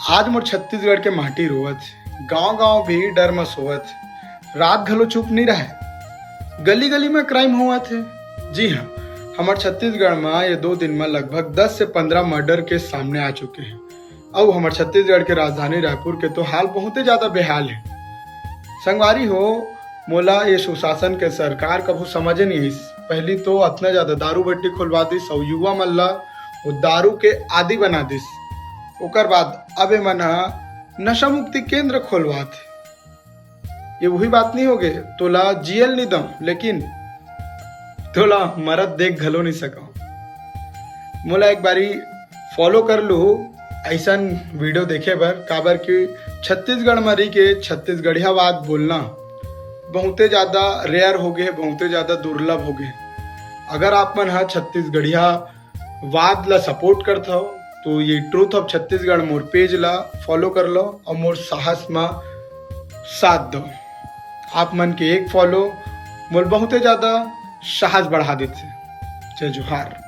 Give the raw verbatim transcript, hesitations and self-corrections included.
आज मोर छत्तीसगढ़ के माटी रोवत हे, गांव-गांव भी डर म सोवत हे। रात घलो चुप नइ रहय, गली-गली म crime होवत हे। जी हां, हमर छत्तीसगढ़ म ये दो दिन म लगभग दस से पंद्रह murder case सामने आ चुके हे। अउ हमर छत्तीसगढ़ के राजधानी रायपुर के तो हाल बहुते ज्यादा बेहाल हे। संगवारी हो, मोला ये सुशासन के सरकार कभू समझे नइ आइस। पहली तो अतना ज्यादा दारू भट्टी खुलवा दिस अउ युवा मन ला वो दारू के आदी बना दिस। ओकर बाद अब ए मन ह नशा मुक्ति केंद्र खोलवात हे। ये वही बात नइ होगे, तोला जियल नइ दंव, लेकिन तोला मरत देख घलो नइ सकंव। मोला एक बारी follow कर लू अइसन video देखे बर, काबर कि छत्तीसगढ़ म रहिके छत्तीसगढ़ियावाद बोलना बहुते ज्यादा rare होगे हे, बहुते ज्यादा दुर्लभ होगे हे। अगर आप मन ह छत्तीसगढ़ियावाद ला support करत हव, तो ये Truth of Chhattisgarh Mor page ला follow कर लव अउ मोर साहस म साथ दव। आप मन के एक follow मोर बहुते ज्यादा साहस बढ़ा देथे। जय जोहार।